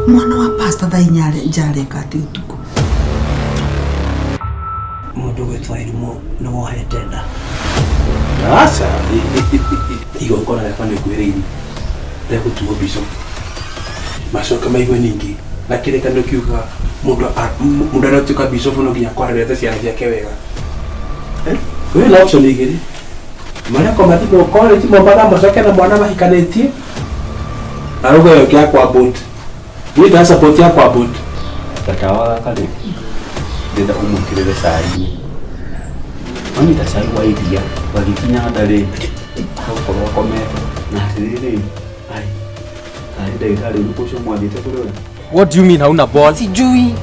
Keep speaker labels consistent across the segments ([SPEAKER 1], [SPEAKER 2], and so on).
[SPEAKER 1] Mwana wa pastor thaa inya njareka atĩ ũtukũ.
[SPEAKER 2] Mũndũ ũgwĩtwo Irimũ nĩ wohete nda.
[SPEAKER 3] Aca, igongona rĩakwa nĩ ngwĩrĩire rĩa gũtuo bishop. Macoke maigue ningĩ na kĩrĩkanĩro kiugaga mũndũ mũndũ aratuĩka bishop no nginya akorwo arerete ciana ciake wega. Eh? Wĩna option igĩrĩ. Marĩa ko mathimwo college Mombatha macoke na mwana mahikanĩtie na rũgo ĩyo ya kwa boat. Niĩ nda support ya kwa boat.
[SPEAKER 4] Gatawa gaka rĩ, ndĩrenda ũmwĩkĩrĩre cai-inĩ. Wanyita cai wa iria, gagĩkinya nda rĩ, agũkorwo akomete. Na atĩrĩrĩ, ai, tarĩ ndagĩtarĩ ũrĩkũ ũcio mwathiĩte kũrĩ we?
[SPEAKER 5] What do you mean hauna ball?
[SPEAKER 1] Sijui.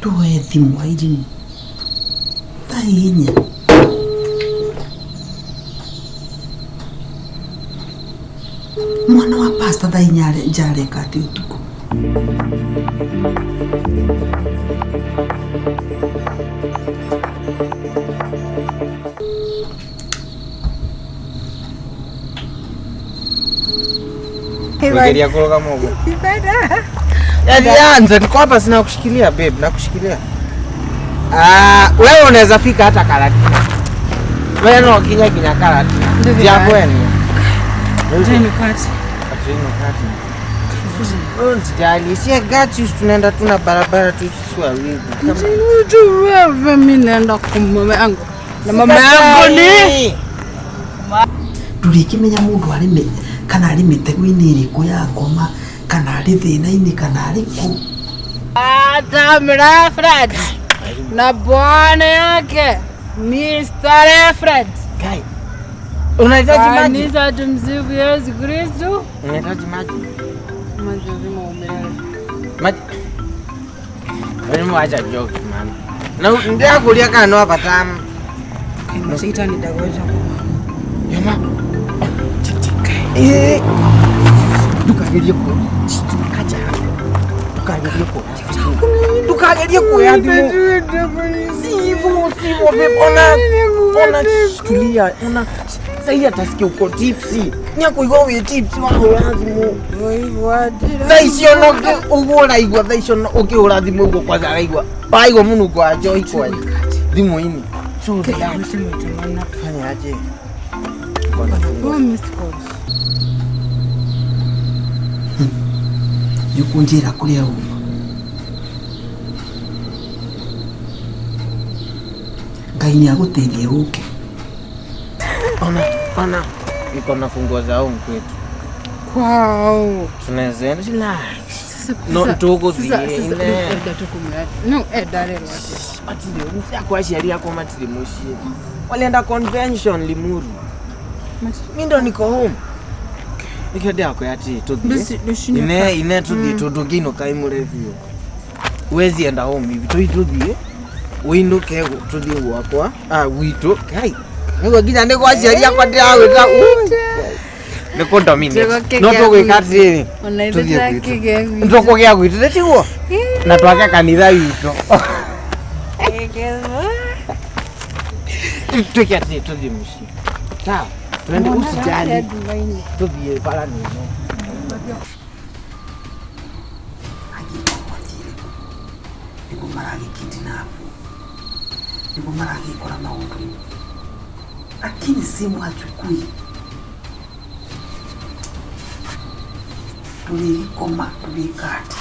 [SPEAKER 1] Tuoe thimũ Airimũ. Thaa inya. Mwana wa pastor thaa inya njareka atĩ ũtukũ.
[SPEAKER 5] Geria kũrũgama ũguo. Yaani anza niko hapa sina kushikilia babe, nakushikilia. Ah, wewe unaweza fika hata Karatina. Wewe no kinya kinya Karatina. Ndiakwenu. Usijali, si I got you, tunaenda tu na barabara tu sisi wawili. Kama
[SPEAKER 6] Mimi naenda kwa mama yangu na mama yangu ni
[SPEAKER 1] Ndũrĩkĩmenya mũndũ arĩ kana arĩ mĩtego-inĩ ĩrĩkũ ya ngoma kana arĩ thĩna-inĩ kana arĩ kũ.
[SPEAKER 6] Adam Fred na bwana yake Mr. Fred.
[SPEAKER 5] Guy. Unahitaji maji?
[SPEAKER 6] Kanisa tumsifu Yesu Kristo.
[SPEAKER 5] Unahitaji maji?
[SPEAKER 6] Maji lazima umelala.
[SPEAKER 5] Maji. Wewe mwacha joke man. Na ndio kulia kana no hapa tamu.
[SPEAKER 6] Shetani dagoja kwa mama.
[SPEAKER 5] Yama. Eh. Ndukagerie ku. Acha. Ndukagerie ku. Ndukagerie kuoya thimũ. Sivyo, sivyo babe. Ona, ona tulia, ona. Sasa atasikia uko tipsy. Ni akuigua wĩ tipsy wahũra thimũ. Thaa icio ona ũguo ũraigua thaa icio ona ũkĩhũra thimũ ũguo kwanza araigua. Waigua mũnungo wa njohi kwanza. Thimũ-inĩ. So relax. Fanya aje?
[SPEAKER 6] Oh, missed calls.
[SPEAKER 1] Nĩ ũkũnjĩra kũrĩa uma. Ngai nĩ agũteithie ũke.
[SPEAKER 5] Ona, ona. Niko na funguo za home kwetu.
[SPEAKER 6] Kwao.
[SPEAKER 5] Tunaweza enda relax.
[SPEAKER 6] Sasa
[SPEAKER 5] No,
[SPEAKER 6] sasa-
[SPEAKER 5] tũgũthiĩ
[SPEAKER 6] sasa- sasa-
[SPEAKER 5] ine.
[SPEAKER 6] Enda tukumweta. No, enda rero ati.
[SPEAKER 5] Matirĩ akwa aciari akwa matirĩ mũciĩ. Walienda convention Limuru. Mi ndo niko home. Nikĩo ndĩrakwĩra atĩ tũthiĩ.
[SPEAKER 6] Nduci-
[SPEAKER 5] Ine ine tũthiĩ tondũ ngĩinũka imũre biũ. Huwezi enda home hivi. Tũi tũthiĩ. Ũinũke tũthiĩ gwakwa. Ah, gwitũ. Kai. Nĩguo nginya nĩ gwa aciari akwa ndĩragwĩta. Nĩ kũ dominate. No tũgwĩka atĩrĩrĩ.
[SPEAKER 6] Ona ithe
[SPEAKER 5] Tũthiĩ gwitũ.
[SPEAKER 6] twakĩgĩa gwitũ.
[SPEAKER 5] Tũkũgĩa gwitũ nĩ tiguo? Na twake kanitha witũ. Twĩke atĩrĩ, tũthiĩ mũciĩ. Sawa, twende, usijali.
[SPEAKER 6] Nduga-inĩ.
[SPEAKER 5] Tũthiĩ bara nĩno.
[SPEAKER 1] Angĩkorwo athire kũ nĩguo maragĩkidnap, nĩguo maragĩkora maũndũ, lakini simu hachukui. Tũrĩgĩkoma tũrĩka atĩ?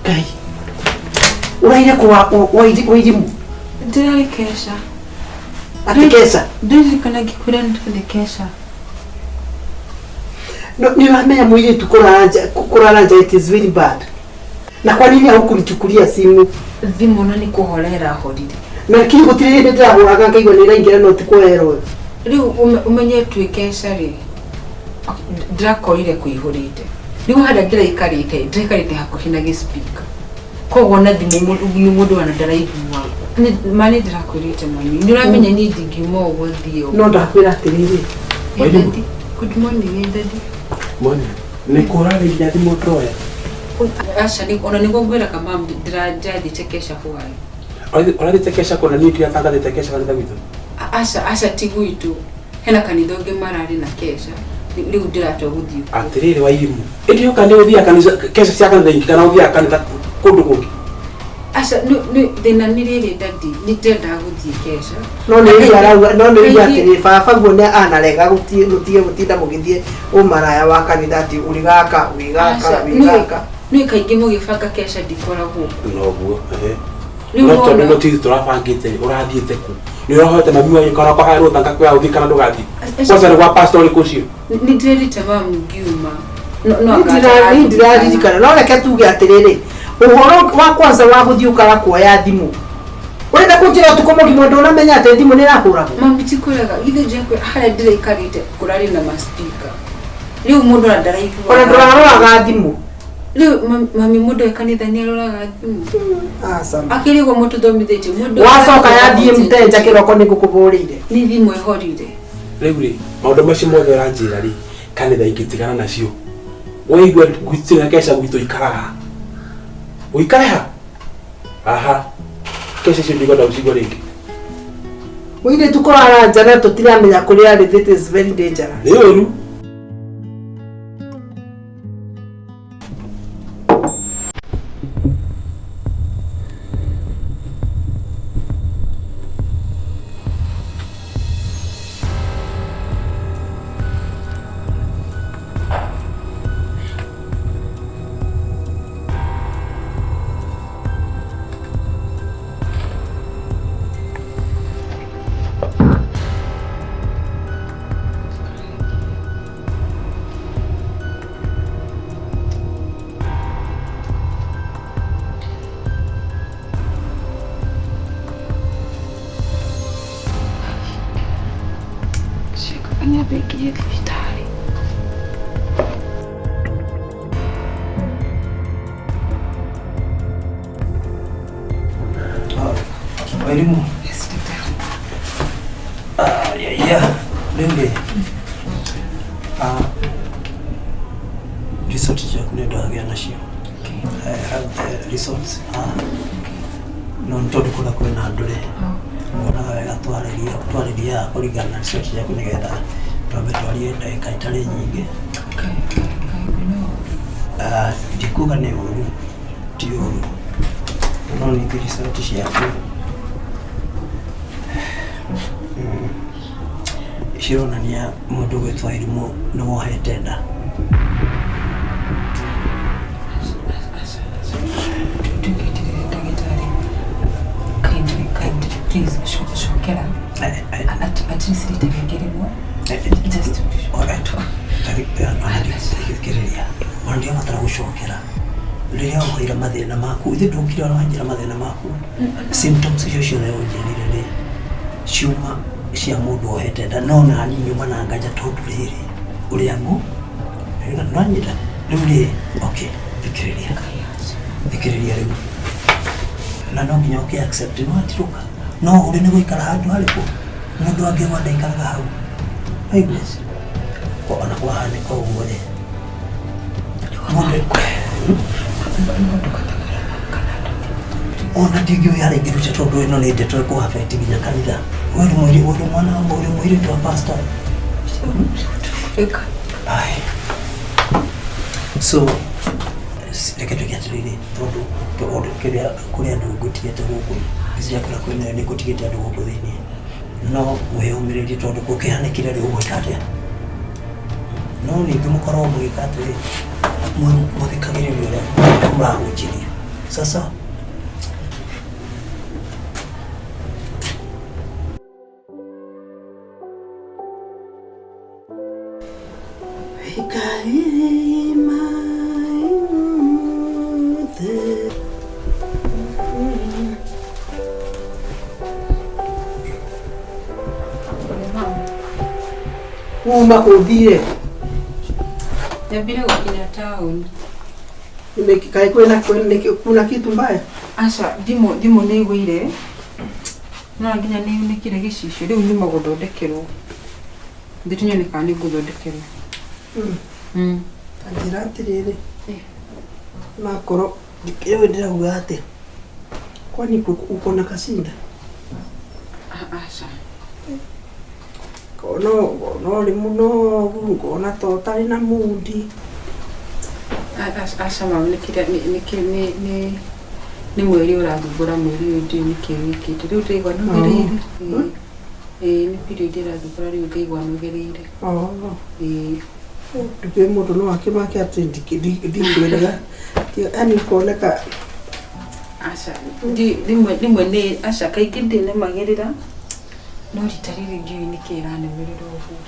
[SPEAKER 5] Ngai, ũraire kũ Wairimu?
[SPEAKER 6] Ndĩrarĩ kesha.
[SPEAKER 1] Atĩ keca?
[SPEAKER 6] Ndirikana ngĩkwĩra nĩ tũthiĩ kesha.
[SPEAKER 1] Nĩ ũramenya mũirĩtu kũrara nja it is very bad. Na kwa nini haukunichukulia simu?
[SPEAKER 6] Thimũ na nĩ kũhorera horire.
[SPEAKER 1] Na kii gũtirĩ hĩndĩ ndĩrahũraga ngaigua nĩ ĩraingĩra no ti kũherwo.
[SPEAKER 6] Rĩu ũmenye twĩ kesha rĩ, ndĩrakorire kũihũrĩte. Rĩu harĩa ndĩraikarĩte, ndĩraikarĩte hakuhĩ na gĩspika. Koguo na thimũ nĩ mũndũ ona ndaraigua. Ma nĩ ndĩrakwĩrĩte mami. Nĩ ũramenya niĩ ndingiuma ũguo thiĩ ũguo.
[SPEAKER 1] No ndakwĩra atĩrĩrĩ,
[SPEAKER 6] Hey, daddy. Good morning, hey, daddy.
[SPEAKER 3] Moni, nĩ kũrarĩria thimũ ndoya.
[SPEAKER 6] Aca, ona nĩguo ngwĩraga mam ndĩrathiĩte kesha hwaĩ.
[SPEAKER 3] Ũrathiĩte kesha kũna niĩ ndiratangathĩte kesha kanitha gwitũ.
[SPEAKER 6] Aca, aca ti gwitũ. Hena kanitha ũngĩ mararĩ na kesha. Rĩu ndĩratua gũthiĩ kuo.
[SPEAKER 3] Atĩrĩrĩ Wairimu, ĩndĩ yoka nĩ ũthiaga kanitha kesha cia kanitha ingĩ kana ũthiaga kanitha kũndũ kũngĩ?
[SPEAKER 6] Aca, thĩna nĩ rĩrĩ daddy, nĩ ndĩrendaga gũthiĩ kesha.
[SPEAKER 1] No nĩ ũiguaga arauga, no nĩ ũiguaga
[SPEAKER 6] Kaingĩ-
[SPEAKER 1] atĩrĩrĩ, baba guo nĩ anarega mũtige gũtinda mũgĩthiĩ ũmaraya wa kanitha atĩ ũrĩ gaka, wĩ gaka,
[SPEAKER 6] Aca,
[SPEAKER 1] wĩ gaka.
[SPEAKER 6] nĩ kaingĩ mũgĩbanga kesha ndikoragwo kuo.
[SPEAKER 3] Noguo, ehe.
[SPEAKER 6] Rĩu
[SPEAKER 3] No tondũ
[SPEAKER 6] wona-
[SPEAKER 3] no tithi tũrabangĩte rĩ, ũrathiĩte kũ? Nĩ ũrahoete mami wanyu kana ũkahoya rũtha ngakwĩra ũthiĩ kana ndũgathiĩ? Kwanza nĩ gwa pastor ũrĩkũ ũcio?
[SPEAKER 6] Nĩ ndĩrerĩte mam ngiuma. No
[SPEAKER 1] Niĩ ndiraririkana, no reke tuge atĩrĩrĩ, ũhoro wa kwanza wa gũthiĩ ũkaga kuoya thimũ, ũrenda kũnjĩra ũtukũ mũgima ndũnamenya atĩ thimũ nĩ ĩrahũragwo?
[SPEAKER 6] Mami ti kũrega, githĩ njekwĩra harĩa ndĩraikarĩte kũrarĩ na maspika. Rĩu mũndũ ona ndaraigua.
[SPEAKER 1] Ona ndũraroraga thimũ.
[SPEAKER 6] Rĩu mami mũndũ e kanitha nĩ aroraga thimũ.
[SPEAKER 1] Aca.
[SPEAKER 6] Akĩrĩ ũguo mũtũthomithĩtie mũndũ.
[SPEAKER 1] Wacoka yathiĩ mtenja kĩroko nĩ ngũkũbũrĩire.
[SPEAKER 6] Nĩ thimũ ĩhorire.
[SPEAKER 3] Rĩu rĩ, maũndũ macio mothe ũranjĩra rĩ, kanitha ingĩtigana nacio. Waigua gũtirĩ na kesha gwitũ ikaraga. Ũikare ha? Aha. Kesha icio ndikwenda gũcigua rĩngĩ.
[SPEAKER 1] Mũirĩtu kũrara nja na tũtiramenya kũrĩa arĩ, that is very dangerous.
[SPEAKER 3] Nĩ ũru.
[SPEAKER 6] Nyambe nginya thibitarĩ.
[SPEAKER 2] Wairimu.
[SPEAKER 6] Yes, daktari.
[SPEAKER 2] Ah, yeah, yeah. Rĩu rĩ, result ciaku nĩ ndagĩa nacio. I have the results. No nĩ tondũ kũrĩa kwĩna andũ rĩ, wonaga wega twarĩria twarĩria haha kũringana na result ciaku nĩgetha twambe twarie ndagĩka itarĩ nyingĩ. Ah, ndikuga nĩ ũru, ti ũru, no ningĩ result ciaku cironania mũndũ ũgwĩtwo Irimũ nĩ wohete nda.
[SPEAKER 6] Ndũgeterere ndagĩtarĩ. Kindly, kindly, please, cokera. At least rita rĩngĩ rĩmwe. Just to be sure.
[SPEAKER 2] Alright. Thikĩrĩria, ona ndirabatara gũcokera rĩrĩa ũkwĩra mathĩna maku, ithe ndũkire ona wanjĩra mathĩna maku, symptoms icio ciothe ũnjĩrire rĩ ciuma cia mũndũ wohete nda, no nani nyuma na nganja tondũ rĩrĩ Ũrĩa ngũ nanyita rĩu rĩ okay thikĩrĩria thikĩrĩria rĩu na no nginya ũkĩ accept no atirũka no ũrĩ nĩ gũikara handũ harĩkũ mũndũ angĩgwa ndaikaraga hau waigua ona kwahanĩka ũguo rĩ mũndũ ona ndingĩũĩ harĩa ingĩruta tondũ ĩno nĩ ndeto ĩkũ affect nginya kanitha we ũrĩ mũirĩ ũrĩ mwana ũrĩ mũirĩtu wa pastor. Ai. So reke tuge atĩrĩrĩ tondũ kĩrĩa kũrĩ andũ ngũtigĩte gũkũ cia kũrĩa kwĩnayo nĩ ngũtigĩte andũ gũkũ thĩiniĩ no wĩyũmĩrĩrie tondũ gũkĩhanĩkire rĩ ũgwĩka atĩa no ningĩ mũkorwo mũgĩka atĩrĩ mũthikagĩrĩria ũrĩa mũrahunjĩrio sasa.
[SPEAKER 1] Uma kuthire
[SPEAKER 6] Nyambire gũkinya town.
[SPEAKER 1] Kaĩ kwĩna kuna kitu mbaya?
[SPEAKER 6] Aca thimũ nĩ ĩgũire no nginya nĩ yunĩkire gĩcicio rĩu nyuma gũthondekerwo thĩ tunyone kana nĩ ngũthondekerwo.
[SPEAKER 1] Ta njĩra atĩrĩrĩ nakorwo rĩu ndĩrauga atĩa kwani uko na kacinda?
[SPEAKER 6] Aca
[SPEAKER 1] ngona ũrĩ mũnogu ngona ta ũtarĩ na mundi.
[SPEAKER 6] Aca mami nĩ mweri ũrathumbũra mweri ũyũ ndiũĩ nĩkĩ wĩkĩte rĩu ndĩraigua nogereire. Ĩĩ nĩ period ĩrathumbũra rĩu ngaigua nogereire. Ĩĩ
[SPEAKER 1] ndũkĩũĩ mũndũ no akĩmake atĩ ndikwĩrega yani ũkoneka.
[SPEAKER 6] Aca rĩmwe nĩ aca kaingĩ ndĩnemagĩrĩra no rita rĩrĩ ndiũĩ nĩkĩ ĩranemerera ũguo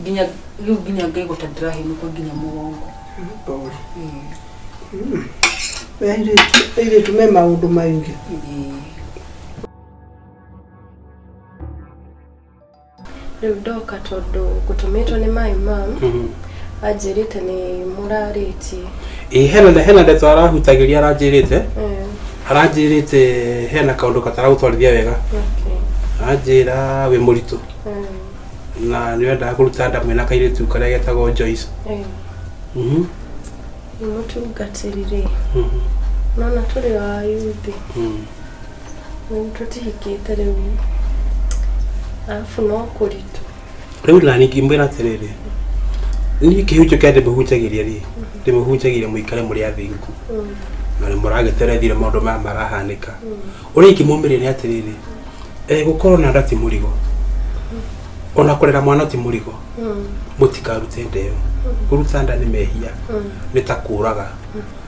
[SPEAKER 6] nginya rĩu nginya ngaigua ta ndĩrahenũka nginya mũgongo.
[SPEAKER 1] Pole. Airĩtu me maũndũ maingĩ.
[SPEAKER 7] Rĩu ndoka tondũ ngũtũmĩtwo nĩ my mum anjĩrĩte nĩ mũrarĩtie.
[SPEAKER 3] Ĩĩ hena ndeto arahutagĩria aranjĩrĩte aranjĩrĩte hena kaũndũ kataragũtwarithia wega. Anjĩra wĩ mũritũ na nĩ wendaga kũruta nda mwĩna kairĩtu karĩa getagwo Joyce.
[SPEAKER 7] Nĩ mũtungatĩri rĩ nona tũrĩ a yuthi rĩu tũtihikĩte rĩu arabu no kũritũ
[SPEAKER 3] rĩu na ningĩ mwĩra atĩrĩrĩ niĩ kĩhunjio kĩrĩa ndĩmũhunjagĩria rĩ ndĩmũhunjagĩria mũikare mũrĩ athingu na nĩ mũragĩterethire maũndũ maya marahanĩka ũrĩa ingĩmũmĩrĩria nĩ atĩrĩrĩ gũkorwo na nda ti mũrigo ona kũrera mwana ti mũrigo mũtikarute nda ĩyo kũruta nda nĩ mehia nĩ ta kũraga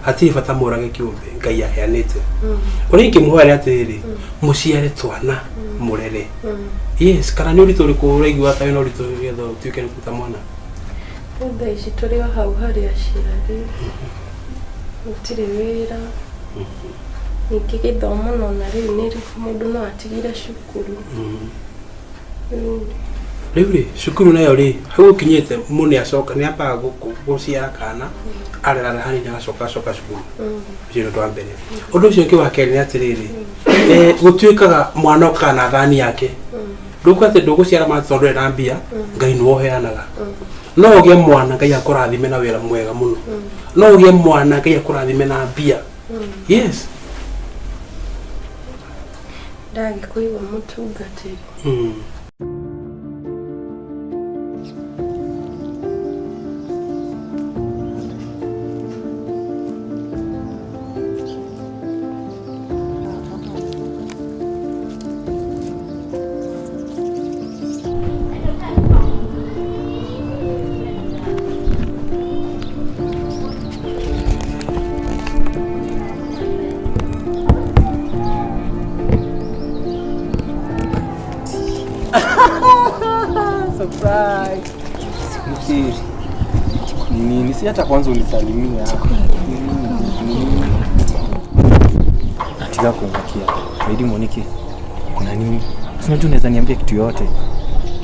[SPEAKER 3] hatirĩ bata mũrage kĩũmbe Ngai aheanĩte ũrĩa ingĩmũhoya nĩ atĩrĩrĩ mũciare twana mũrere. Yes kana nĩ ũritũ ũrĩkũ ũraigua ta wĩna ũritũ getha ũtuĩke nĩ kũruta mwana?
[SPEAKER 7] Rĩu thaa ici tũrĩ o hau harĩ aciari gũtirĩ wĩra ningĩ gĩthomo nona rĩu nĩ mũndũ no atigire cukuru.
[SPEAKER 3] Rĩu rĩ cukuru nayo rĩ hau ũkinyĩte mũndũ nĩ acoka nĩ ambaga gũciara kana arerara hanini agacoka acoka cukuru ũcio nĩ ũndũ wa mbere. Ũndũ ũcio ũngĩ wa kerĩ nĩ atĩrĩrĩ gũtuĩkaga mwana okaga na thani yake ndũkuga atĩ ndũgũciara mwana tondũ ndũrĩ na mbia Ngai nĩwe ũheanaga no ũgĩe mwana Ngai akũrathime na wĩra mwega mũno no ũgĩe mwana Ngai akũrathime na mbia. Yes
[SPEAKER 7] ndagĩkũigua mũtungatĩri.
[SPEAKER 5] Surprise. Nini? Si hata kwanza unisalimia. Nataka kuangukia. Lady Monike, kuna nini? Si unajua unaweza niambia kitu yote.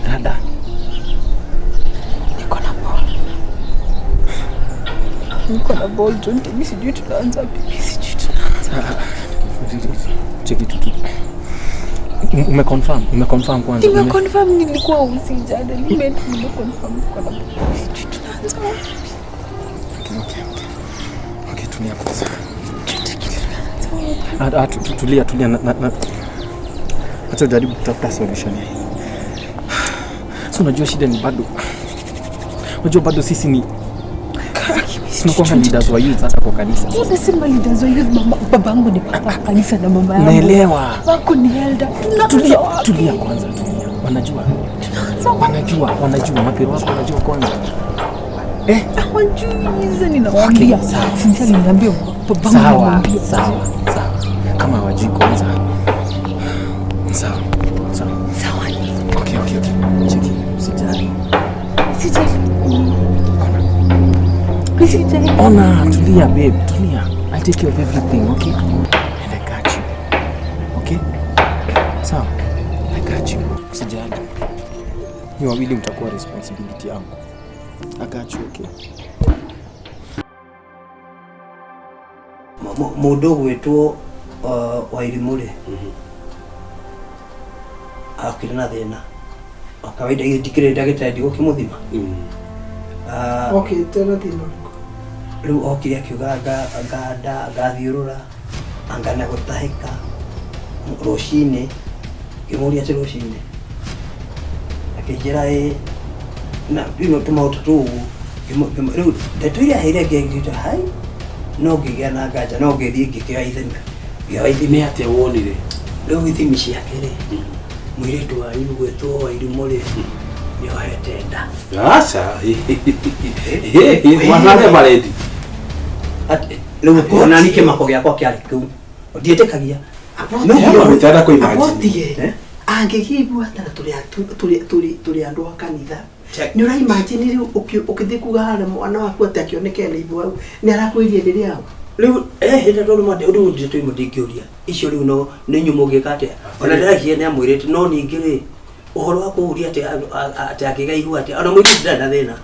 [SPEAKER 5] Dada.
[SPEAKER 7] Niko na
[SPEAKER 6] Niko na ball joint, mimi sijui tunaanza vipi, sijui tunaanza.
[SPEAKER 5] Cheki tu. Umeconfirm, umeconfirm kwanza.
[SPEAKER 6] Nimeconfirm nilikuwa usijana, nimeconfirm niko na ball. Sijui tunaanza wapi.
[SPEAKER 5] Okay. Okay, tulia kwanza. Tulia, tulia na. Acha ujaribu kutafuta solution hii. So unajua shida ni bado. Unajua bado sisi ni tunakuwa leaders wa youth hata kwa kanisa.
[SPEAKER 6] Unasema leaders wa youth, babangu ni papa kanisa na mama yangu.
[SPEAKER 5] Naelewa.
[SPEAKER 6] Wako ni elder.
[SPEAKER 5] Tulia, tulia kwanza, tulia. Wanajua. Wanajua mapero wako wanajua kwanza.
[SPEAKER 6] Hawajui hizo ninawaambia.
[SPEAKER 5] Okay, sawa.
[SPEAKER 6] Since niliambia babangu
[SPEAKER 5] sawa, sawa, sawa. Kama hawajui kwanza. Sawa. Sawa.
[SPEAKER 6] Sawa.
[SPEAKER 5] Okay. Cheki, usijali.
[SPEAKER 6] Usijali.
[SPEAKER 5] Ona, tulia babe, tulia. I'll take care of everything, okay? And I got you. Okay? Sawa. I got you. Usijali. Ni wawili mtakuwa responsibility yangu. I got you, okay?
[SPEAKER 2] Mundu gwitwo Wairimu ri akire na thina kawaida ndikire ndagitari ndigũkĩmũthima.
[SPEAKER 1] Okĩte na thĩna
[SPEAKER 2] rĩu okire akiuga nganda ngathiũrũra anga na gũtahĩka rũcinĩ ngĩmũria atĩ rũcinĩ akĩnjĩra ĩ na ino tũmaũndũ tũu rĩu ndeto iria aheire ngĩgĩta hai no ngĩgĩa na nganja no ngĩthiĩ ngĩkĩoya ithimi ngĩoya ithimi
[SPEAKER 3] Nĩ atĩa wonire
[SPEAKER 2] rĩu ithimi ciake rĩ mũirĩtu wanyu gwĩtwo Wairimu rĩ nĩohete nda.
[SPEAKER 3] Aca. Mwana Reverend.
[SPEAKER 2] Rĩu kuona nĩ kĩmako gĩakwa kĩarĩ kĩu ndiĩtĩkagia
[SPEAKER 1] Apotige angĩkĩigua atĩ na tũrĩ andũ a kanitha nĩ ũraimagine rĩu ũkĩthiĩ kuga harĩa mwana waku atĩ akĩoneke na ibu hau nĩ arakwĩria nĩ rĩao
[SPEAKER 2] rĩu hĩndĩ tondũ rĩu ndeto imwe ndingĩũria icio rĩu no nĩ inyuĩ mũngĩka atĩa ona ndĩraigire nĩ amwĩrĩte no ningĩ rĩ ũhoro wa kũũria atĩ atĩ akĩgĩa ihu atĩa ona mũirĩtu ndarĩ na thĩna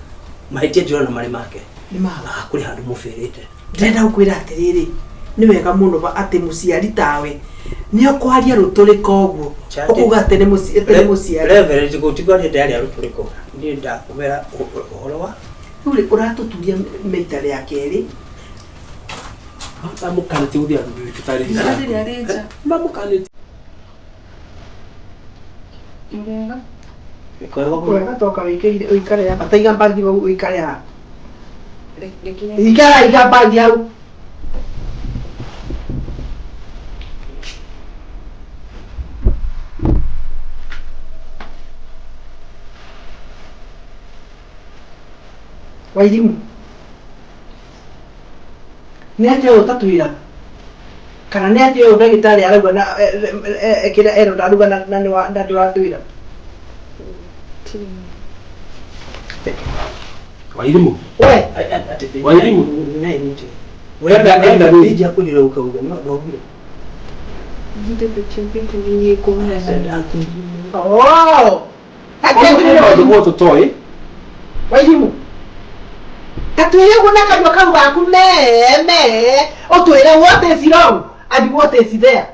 [SPEAKER 2] mahĩtia ndĩrona marĩ make
[SPEAKER 1] nĩ mao
[SPEAKER 2] kũrĩ handũ mũbĩrĩte.
[SPEAKER 1] Ndĩrenda gũkwĩra atĩrĩrĩ nĩ wega mũno atĩ mũciari tawe nĩ ũkwaria rũtũrĩko ũguo ũkuga atĩ nĩ mũciari
[SPEAKER 2] Reverend gũtigwa nĩ ndaria rũtũrĩko niĩ ndakũmera ũhoro wa
[SPEAKER 1] rĩu rĩ ũratũturia meita rĩa kerĩ
[SPEAKER 3] Mamũkanĩtie gũthiĩ thibitarĩ. Mamũkanĩtie.
[SPEAKER 1] Wega toka wĩikare ũikare haha taiga mbagi hau ũikare haha ikara iga mbagi hau Wairimu nĩ atĩa ũyũ ũtatwĩraga kana nĩ atĩa ũyũ ndagĩtarĩ arauga na kĩrĩa erwo ndaruga na ndũratwĩra.
[SPEAKER 3] Wairimu.
[SPEAKER 1] We
[SPEAKER 3] Wairimu.
[SPEAKER 2] Enda nija kũnyura ũkauga no ndogire.
[SPEAKER 1] Oh!
[SPEAKER 3] Maũndũ tũtoĩ.
[SPEAKER 1] Wairimu. Tatwĩre ũguo na kanua kau gaku me ũtwĩre what is wrong and what is there.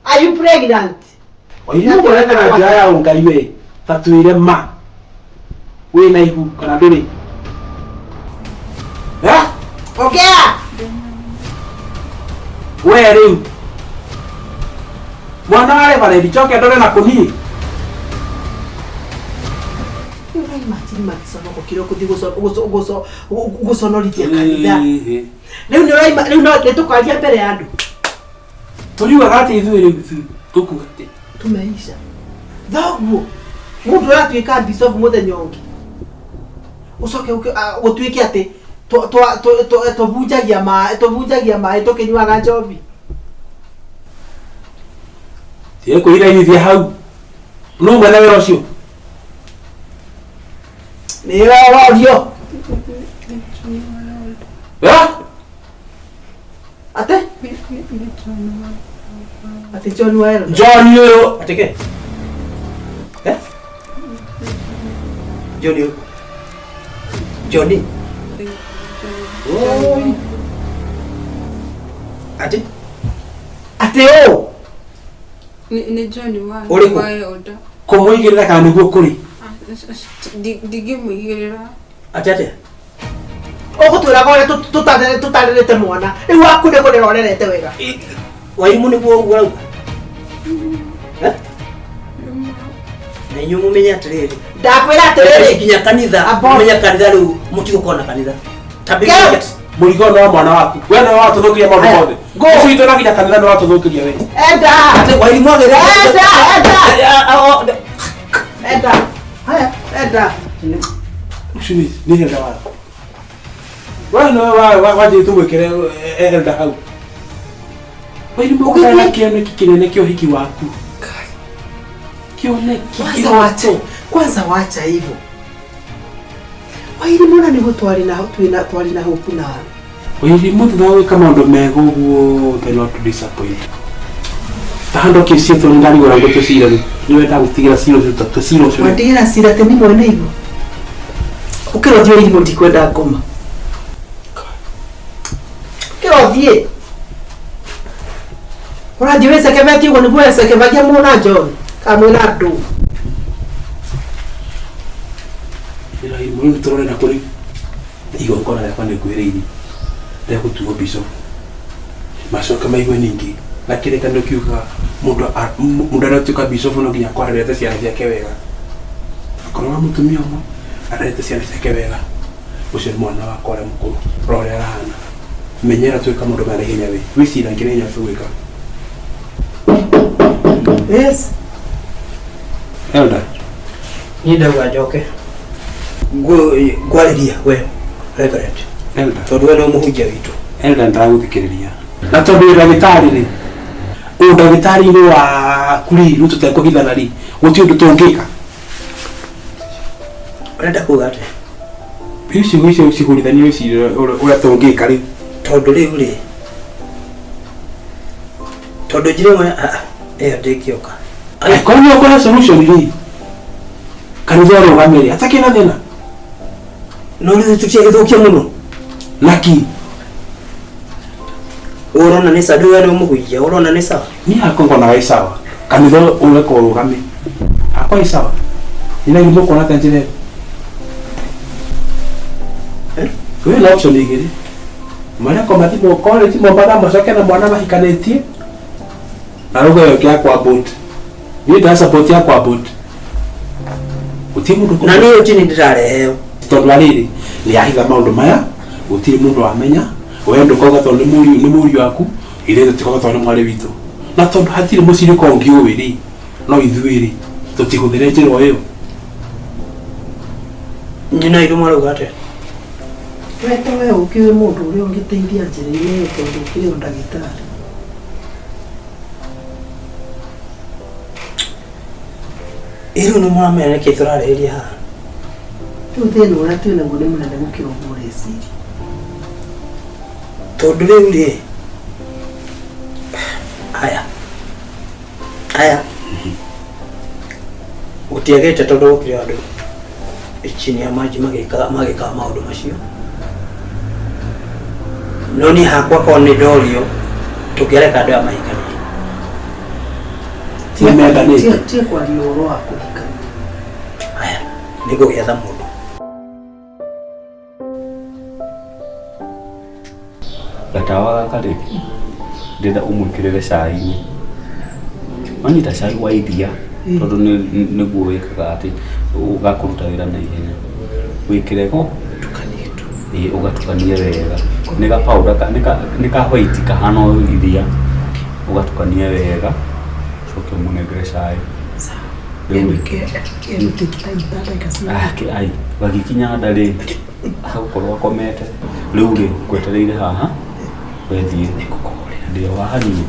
[SPEAKER 1] Are you pregnant?
[SPEAKER 3] Wairimu kũreka na njĩra ya ũngai we tatwĩre ma wĩna ihu kana ndũrĩ.
[SPEAKER 1] Ongea.
[SPEAKER 3] We rĩu mwana wa Reverend njoke ndore na kũniĩ.
[SPEAKER 1] Ũraimagine magĩconoka kĩrĩa ũkũthiĩ gũconorithia kanitha rĩu nĩ ũraima rĩu no nĩtũkaria mbere ya andũ
[SPEAKER 3] tũriugaga atĩ ithuĩ rĩu tũkuga atĩ
[SPEAKER 1] tumeisha thoguo mũndũ ũratuĩka bishop mũthenya ũngĩ ũcoke gũtuĩke atĩ tũbunjagia maĩ tũkĩnyuaga njobi
[SPEAKER 3] tiĩkwĩirainithia hau nũ mwene wĩra ũcio
[SPEAKER 1] nĩwe ũrorio atĩ atĩ John wa Elda
[SPEAKER 3] John ũyũ
[SPEAKER 2] atĩ kĩ Johnny ũyũ Johnny
[SPEAKER 1] Oi. Atĩ atĩ ũ
[SPEAKER 6] Nĩ John wa
[SPEAKER 3] Ũrĩkũ?
[SPEAKER 6] wa Elda.
[SPEAKER 3] Kũmũigĩrĩra kana nĩguo kũrĩ?
[SPEAKER 6] Ndingĩmũigĩrĩra.
[SPEAKER 2] Atĩ atĩa?
[SPEAKER 1] Ũgũtwĩraga ũrĩa tũtarerete mwana rĩu waku nĩ kũrera ũrerete wega.
[SPEAKER 2] Wairimũ nĩguo ũguo arauga? Eh? Na inyuĩ mũmenye atĩrĩrĩ,
[SPEAKER 1] Ndakwĩra atĩrĩrĩ,
[SPEAKER 2] nginya kanitha,
[SPEAKER 1] Abort.
[SPEAKER 2] mũmenye kanitha rĩu mũtigũkorwo na kanitha. Ta
[SPEAKER 1] Get out.
[SPEAKER 3] Mũrigo nĩ wa mwana waku. We nĩwe watũthũkĩria maũndũ
[SPEAKER 1] Aya,
[SPEAKER 3] mothe.
[SPEAKER 1] go.
[SPEAKER 3] Ũcio witũ na nginya kanitha nĩ watũthũkĩria we.
[SPEAKER 1] Enda.
[SPEAKER 2] Atĩ Wairimũ agĩrĩra.
[SPEAKER 1] Enda, enda. Enda. Haya, enda.
[SPEAKER 3] Ũcio nĩ elda waku. We nĩwe wanjĩrĩte tũmwĩkĩre elda hau. Wairimũ ũgĩthiĩ na kĩoneki kĩnene kĩa ũhiki waku. Kĩoneki
[SPEAKER 1] Kwanza wacha, kwanza wacha hivyo. Wairimu na nĩguo twarĩ na twĩna twarĩ na hope nawe.
[SPEAKER 3] Wairimũ thutha wa gwĩka maũndũ mega ũguo the not to disappoint. Ta handũ kĩciĩtwo nĩ ndarigwo na ngũtũ cira rĩ. Nĩ wenda gũtigĩra cira ũcio cira ũcio.
[SPEAKER 1] Wandigĩra cira atĩ nĩ mwene igũ. Ũkĩra ũthiĩ Wairimu ndikwenda ngoma. Ũkĩra ũthiĩ. Ũrathiĩ wĩcekebetie ũguo nĩguo wecekebagia mwona John kana mwĩna andũ.
[SPEAKER 3] Wairimũ rĩu tũrore na kũrĩ igongona rĩakwa nĩ ngwĩrĩirie rĩa gũtuo bishop. Macoke maigue ningĩ na kĩrĩkanĩro kiugaga mũndũ mũndũ aratuĩka bishop no nginya akorwo arerete ciana ciake wega. Akorwo wa mũtumia ũmwe arerete ciana ciake wega, ũcio nĩ mwana wakwa ũrĩa mũkũrũ, rora ũrĩa arahana. Menyera twĩka maũndũ maya na ihenya we. Wĩciragie na ihenya tũgwĩka.
[SPEAKER 1] Yes.
[SPEAKER 3] Elder.
[SPEAKER 2] Niĩ ndauga njoke ngwarĩria we reverend.
[SPEAKER 3] Elder.
[SPEAKER 2] Tondũ we nĩ mũhunjia witũ.
[SPEAKER 3] Elder ndagũthikĩrĩria. Na tondũ wĩ ndagĩtarĩ rĩ, ũndagĩtarĩ-inĩ waku rĩ, rĩu tũtekũhithana rĩ, gũtirĩ ũndũ tũngĩka.
[SPEAKER 2] Ũrenda kuga atĩa?
[SPEAKER 3] Rĩu ciugo icio cihũrithanie wĩcirie ũrĩa tũngĩka rĩu.
[SPEAKER 2] Tondũ rĩu rĩ, tondũ njĩra ĩmwe ĩyo ndĩngĩũka.
[SPEAKER 3] Angĩkorwo nĩ ũkũhe solution rĩ, kanitha ũrũgamĩre, hatakĩrĩ na thĩna.
[SPEAKER 2] No rĩu tũtiagĩthũkia mũno.
[SPEAKER 3] Naki?
[SPEAKER 2] Ũrona nĩ sawa, we nĩ mũhunjia, ũrona nĩ sawa?
[SPEAKER 3] Niĩ hakwa ngonaga ĩ sawa. Kanitha ũreka ũrũgame. Hakwa ĩ sawa. Nĩ na mũkuona ta njĩra ĩyo. Kwĩ na option igĩrĩ. Mareko mathiĩ college Mombatha macoke na mwana mahikanĩtie. Na rũgo ĩyo kĩa kwa boat. Niĩ nda support ya kwa boat. Gũtirĩ mũndũ
[SPEAKER 2] Na niĩ ũtini ndĩrareheo.
[SPEAKER 3] Tondũ wa rĩrĩ, nĩ ahitha maũndũ maya, gũtirĩ mũndũ wamenya, we ndũkauga tondũ nĩ mũriũ waku, ithuĩ tũtikauga tondũ nĩ mwarĩ witũ. Na tondũ hatirĩ mũcirika ũngĩ ũĩ rĩ, no ithuĩ rĩ, tũtihũthĩre njĩra o ĩyo.
[SPEAKER 2] Nyina ithu marauga atĩa?
[SPEAKER 1] We to we ũkĩũĩ mũndũ ũrĩa ũngĩteithia njĩra-inĩ ĩyo tondũ ũkĩrĩ o ndagĩtarĩ.
[SPEAKER 2] Ĩ rĩu nĩ mũramenya nĩkĩ tũrarĩrĩria haha?
[SPEAKER 1] Rĩu thĩna ũrĩa twĩ naguo nĩ mũnene gũkĩra ũguo ũreciria.
[SPEAKER 2] Tondũ rĩu rĩ, haya haya gũtiagĩte tondũ gũkĩrĩ andũ chini ya maji magĩkaga maũndũ macio. No niĩ hakwa korwo nĩ ndorio tũngĩreka andũ aya mahikanie.
[SPEAKER 3] Nĩ mendanĩte.
[SPEAKER 1] Tiga kwaria ũhoro wa kũhikania.
[SPEAKER 2] Haya, nĩ ngũgĩetha mũndũ.
[SPEAKER 4] Gatawa gaka rĩ, ndĩrenda ũmwĩkĩrĩre cai-inĩ. Wanyita cai wa iria, tondũ nĩguo wĩkaga atĩ ũgakũruta wĩra na ihenya. Wĩkĩre go, ĩĩ ũgatukanie wega. Nĩ ga powder nĩ ka white kahana o iria. Ũgatukanie wega, ũcoke ũmũnengere cai. Rĩu ai, gagĩkinya nda rĩ, hagũkorwo akomete. Rĩu rĩ, ngwetereire haha, wethiĩ. Ndĩ o haha niĩ.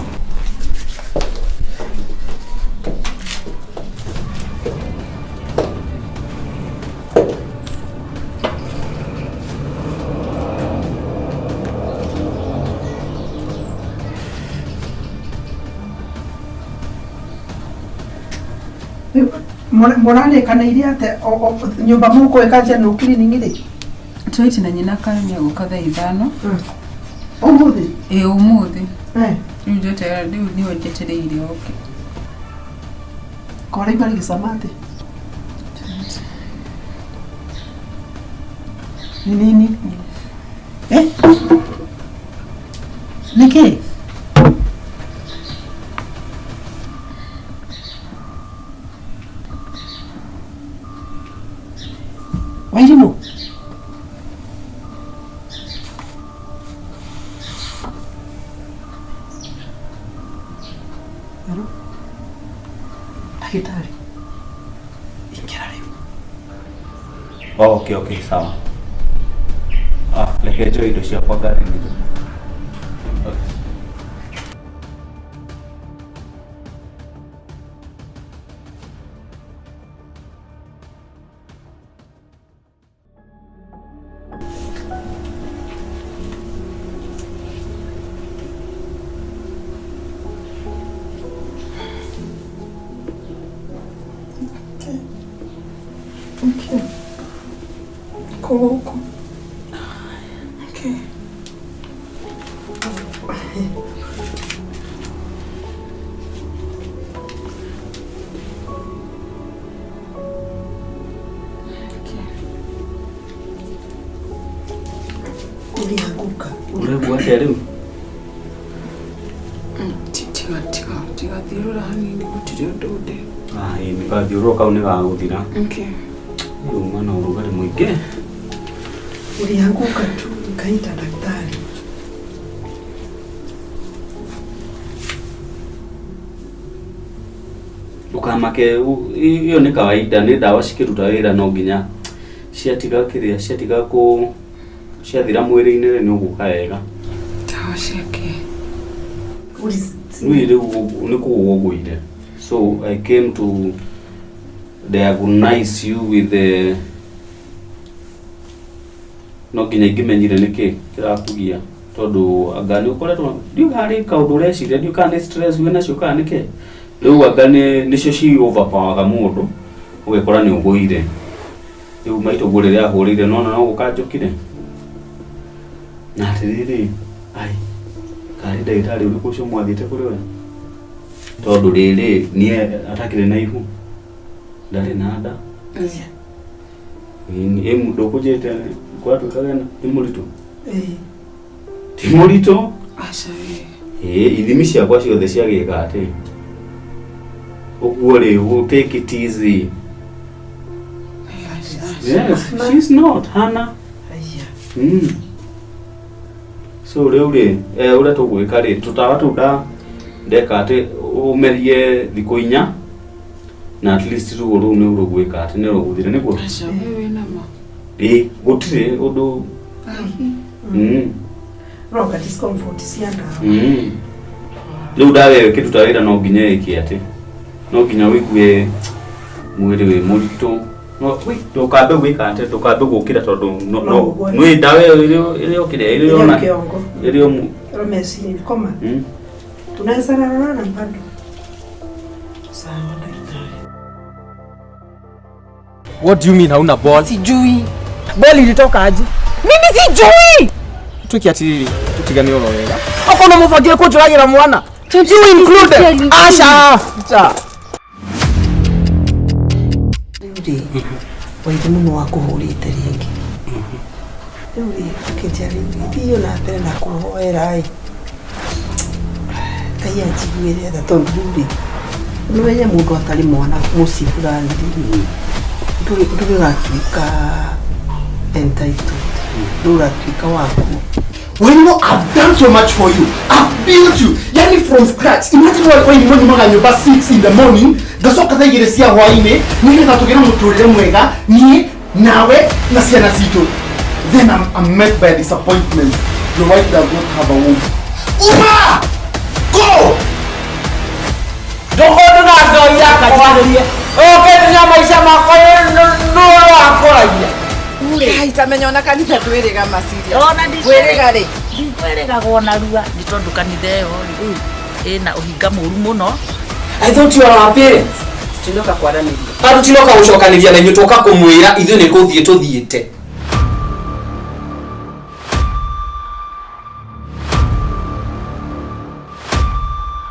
[SPEAKER 1] Mũrarĩkanĩire atĩa nyũmba mũgwĩka general cleaning rĩ?
[SPEAKER 6] Twaiti na nyina kana nĩ egũka thaa 5.
[SPEAKER 1] Ũmũthĩ?
[SPEAKER 6] Ĩĩ ũmũthĩ.
[SPEAKER 1] Eh.
[SPEAKER 6] Rĩu njeterera rĩu nĩwe njetereire oke.
[SPEAKER 1] Kora ibari gĩcama atĩ? Ni nini? Eh? Nĩkĩ? Wairimũ? Hello? Ndagĩtarĩ, ingĩra rĩu.
[SPEAKER 4] Oh, okay, okay, sawa. Ah, reke njoe indo ciakwa ngari-inĩ. Okay.
[SPEAKER 5] Okay. Koko. Okay.
[SPEAKER 1] Ulianguka.
[SPEAKER 4] Ũraigua atĩa rĩu?
[SPEAKER 6] Tiga tiga tiga thiũrũra hanini gũtirĩ ũndũ ndĩ.
[SPEAKER 4] Ah, ĩĩ nĩ gathiũrũrũka kau nĩ gagũthira.
[SPEAKER 6] Okay.
[SPEAKER 4] Uma na ũrugarĩ mũingĩ.
[SPEAKER 1] Ulianguka tu nikaita daktari.
[SPEAKER 4] Ndũkamake, ĩyo nĩ kawaida, nĩ ndawa cikĩruta wĩra no nginya ciatiga kĩrĩa, ciatiga kũ ciathira mwĩrĩ-inĩ rĩ nĩ ũgũka wega.
[SPEAKER 6] Ndawa ciake.
[SPEAKER 4] Nĩ rĩu nĩ kũgũa ũgũire. So I came to diagnose you with the no nginya ingĩmenyire nĩkĩ kĩrakũgia tondũ anga nĩ ũkoretwo ndiũĩ harĩ kaũndũ ũreciria ndiũĩ kana nĩ stress wĩ nacio kana nĩkĩ rĩu anga nĩcio ci overpower mũndũ ũgekora nĩ ũgũire rĩu maitũ nguo rĩrĩa ahũrĩire nona no gũka njũkire na atĩrĩrĩ ai karĩ ndagĩtarĩ ũrĩkũ ũcio mwathiĩte kũrĩ we tondũ rĩrĩ niĩ atakĩrĩ na ihu ndarĩ na nda ndũkũnjĩte gwatuĩkaga nĩ mũritũ ti mũritũ
[SPEAKER 6] Aca wee.
[SPEAKER 4] ĩĩ ithimi ciakwa ciothe ciagĩka atĩ ũguo rĩ we'll take it easy. Yes, she's not Hannah. So rĩu rĩ ũrĩa tũgwĩka rĩ tũtawa tũu ndeka atĩ ũmerie thikũ 4 na at least ruo rũu nĩ rũgwĩka atĩ nĩ rũgũthira nĩguo
[SPEAKER 6] Aca wee wĩna ma.
[SPEAKER 4] ĩĩ gũtirĩ ũndũ.
[SPEAKER 1] Roka discomfort cia ndawa.
[SPEAKER 4] Rĩu ndawa ĩyo ĩkĩruta wĩra no nginya ĩke atĩ no nginya ũigue mwĩrĩ wĩ mũritũ ndũkambe gwĩka atĩ ndũkambe gũkĩra tondũ nĩ ndawa ĩyo ĩrĩ o kĩrĩa ĩrĩ ona ĩrĩ o
[SPEAKER 1] meciria koma tunaweza lalana bado. Sawa daktari.
[SPEAKER 5] What do you mean hauna ball?
[SPEAKER 6] Sijui.
[SPEAKER 5] Ball ilitoka aje?
[SPEAKER 6] Mimi sijui.
[SPEAKER 5] Tuki atiriri tutigane oro wega. Okono mubangie kunjuragira mwana. You included. Asha. Cha.
[SPEAKER 1] Rĩu Wairimu nĩ wakũhũrĩte rĩngĩ. Rĩu rĩ ũkĩnjĩra rĩu thiĩ na mbere na kũhoera ĩ. Ngai anjiguĩre tha tondũ rĩu rĩ nĩmenye mũndũ atarĩ mwana mũciĩ fulani rĩ ndũrĩ ũratuĩka entitled ndũrĩ ũratuĩka waku.
[SPEAKER 8] Wairimu, I've done so much for you. I've built you. Yani from scratch. Imagine Wairimu nyumaga nyumba 6 in the morning. Ngacoka thaa 2 cia hwainĩ nĩgetha tũgĩe na mũtũrĩre mwega niĩ nawe na ciana citũ. Then I'm met by disappointment. Your wife does not have a womb. Uma! Go!
[SPEAKER 5] Ndokono na ndoi yakajĩrĩrie. Ũkĩnya maica makwa no wakũragia.
[SPEAKER 6] Itamenya ona kanitha twĩrĩga maciria. Kwĩrĩga rĩ?
[SPEAKER 9] Ndikwĩrĩgagwo narua nĩ tondũ kanitha ĩyo rĩ ĩna ũhinga mũru mũno.
[SPEAKER 5] I thought you are our parents.
[SPEAKER 6] Tũtinoka kwaranĩria.
[SPEAKER 5] Tũtinoka gũcokanĩria na inyuĩ tũka kũmwĩra ithuĩ nĩ kũthiĩ tũthiĩte.